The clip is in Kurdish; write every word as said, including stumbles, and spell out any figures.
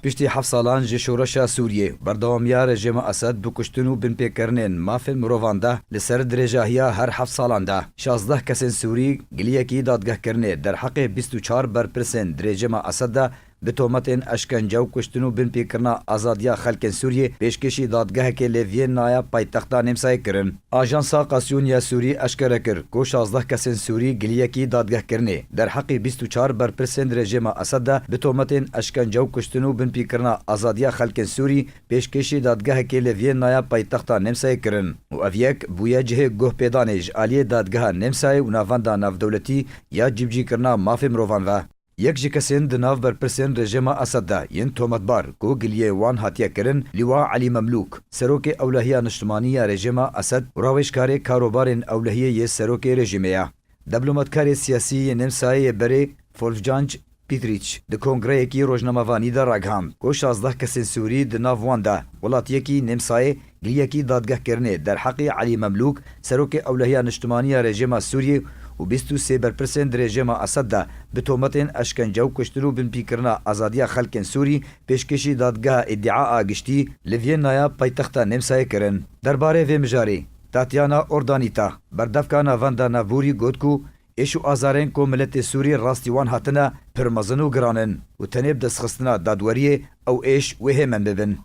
Piştî heft salan ji şoreşa Sûriyê, berdewamiya rejîma Esed bi kuştin û binpêkirinên mafên mirovan de li ser dirêjahiya her heft salan de şazdeh kesên Sûrî giliyekî dadgehkirinê derheqê bîst û çar berpirsên di rejîma Esed de bi tometên eşkence û kuştin û binpêkirina azadiya xelkên Sûriyê pêşkêşî dadgehekê li Viyennaya paytexta Nemsayê kirin. Ajansa Qasî Sûrî eşkere kir ku şazdeh kesên Sûrî giliyekî dadgehkirinê derheqî bîst û çar berpirsên rejîma Esed de bi tometên eşkence û kuştin û binpêkirina azadiya xelkên Sûrî pêşkêşî dadgehekê li Viyennaya paytexta Nemsayê kirin û ev yek bûye cihê guhpêdanê ji aliyê dadgeha Nemsayê û Navenda Navdewletî ya cîbicîkirina mafê mirovan ve. Yek ji kesên di nav berpirsên rejîma Esed de yên tometbar ku giliyê wan hatiye kirin, Lîwa Elî Memlûk, serokê ewlehiya niştimanî ya rejîma Esed û rawêjkarê karobarên ewlehiyê yê serokê rejîmê ye. Diplomatkarê siyasî yê Nemsayê yê berê Wolfgang Pitrîç di kongreyekî rojnamevanî de ragihand ku şazdeh kesên Sûrî, di nav wan de welatiyekî Nemsayê, giliyekî dadgehkirinê derheqî Elî Memlûk, serokê ewlehiya niştimanî ya rejîma Sûriyê û bîst û sê berpirsên di rejîma Esed de bi tometên eşkence û kuştin û binpîkirina azadiya xelkên Sûrî pêşkêşî dadgeha îdîa a giştî li Viyennaya paytexta Nemsayê kirin. Derbarê vê mijarê, Tatiana Ordanîta, berdevka Navenda Navborî got ku êş û azarên ku miletê Sûrî rastî wan hatine pir mezin û giran in û tenê bi destxistina dadweriyê ew êş wê hêmen bibin.